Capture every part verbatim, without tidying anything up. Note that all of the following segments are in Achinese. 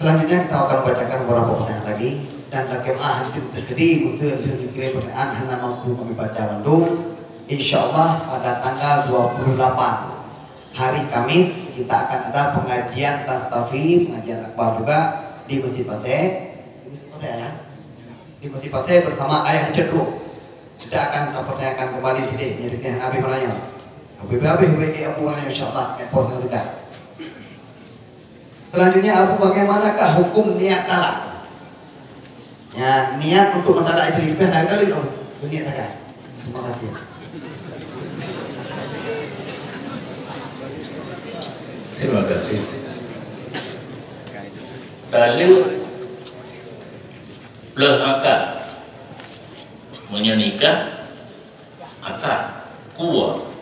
Selanjutnya kita akan bacakan beberapa pertanyaan lagi, dan lakée meu'ah, untuk teukeudi meusé untuk dikirim pertanyaan hana mampu kami baca bandum. Insya Allah pada tanggal dua puluh delapan, hari Kamis, kita akan ada pengajian Tastafi, pengajian akbar juga di Masjid Pasé. Di Masjid Pasé, ya? Di Masjid Pasé bersama Ayah Cendrung. Kita akan pertanyakan kembali sideh, jadi pilihan Abi Malayu. Abi, Abi, Abi, Abi, Abu Malayu, insya Allah, eh, pos sudah. Selanjutnya, Abu, bagaimanakah hukum niat talak? Ya, niat untuk mentalak istri lebih hari kali, Abu. Niat talak. Terima kasih. Terima kasih. Talak, plôh akad. Meunyoe nikah, akad, kue.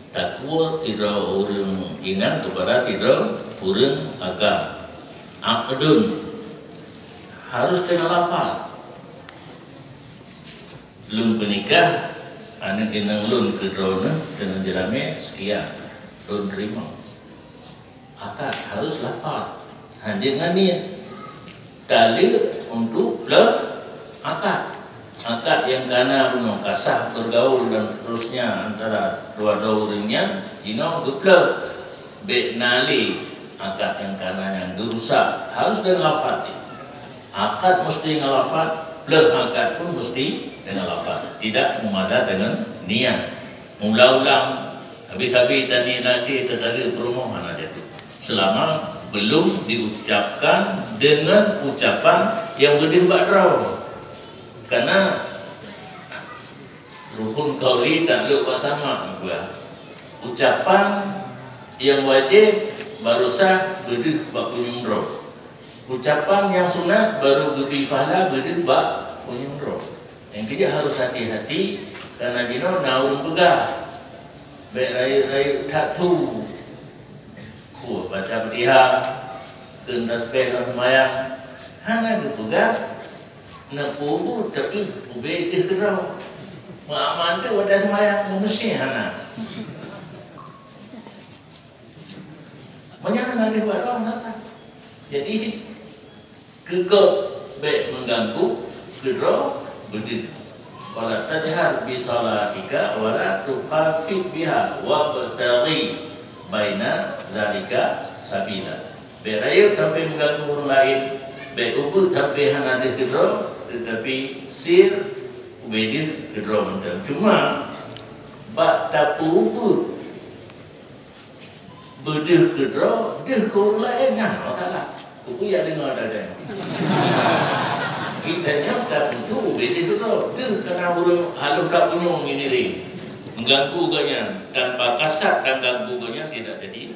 Takue sidroe ureuëng inong keupada sidroe ureuëng agam. Aqdun, harus deungon lafaz. Lôn peunikah aneuëk inong lôn keu droeneuh deungon jeulamé sekian, lôn teurimong. Akad harus lafaz, hana ngon niet. Talak untuk plôh akad. Akad nyang kana bunoe ka sah bergaul dan seterusnya antara dua-dua ureuëng nyan, jinoe geuplôh. Bék na lé akad nyang kana nyang geurusak, harus deungon lafaz. Akad mesti deungon lafaz, plôh akad pun mesti deungon lafaz. Tidak meumada deungon niet. Ulang-ulang, habis-habis taniet lagée teutalak peurumoh hana jatuh. Selama belum diucapkan dengan ucapan yang beudeuh bak droe. Karena rukun qauli taklok bak sama juga. Ucapan yang wajib baru sah beudeuh bak punyueng droe. Ucapan nyang sunat baru geubri pahala beudeuh bak punyueng droe. Nyang keujeuet harus hati-hati, karena jinoe na ureuëng peugah, bék rayeuk-rayeuk that su. Peue baca Fatihah, kheun tasbeh lam seumayang, hana geupeugah, na peue tapi ubé deuh keudroe. Meuaman teuh watée seumayang, meumeusie hana. Meunyoe hana lheueh bak droe, meunan. Jadi, keu gob bék meuganggu keudroe beudeuh. Wala tajhar bi salatika wala tukhafit biha wabtaghi baina zalika sabila. Bék rayeuk sampai meuganggu ureuëng laén, bék ubeuet sampai hana deuh keudroe, teutapi sir ubé deuh keudroe mantong. Cuma bak tapeuubeuet beudeuh keudroe, deuh keu ureuëng laén, nyan masalah. Peue ya deungoe dah. Kita nyoe ka tuju beudeuh keudroe, deuh kana ureuëng halôh dak punyueng ngieng-ngieng. Mengganggu gobnyan, tanpa kasat dan ganggu gobnyan tidak jadi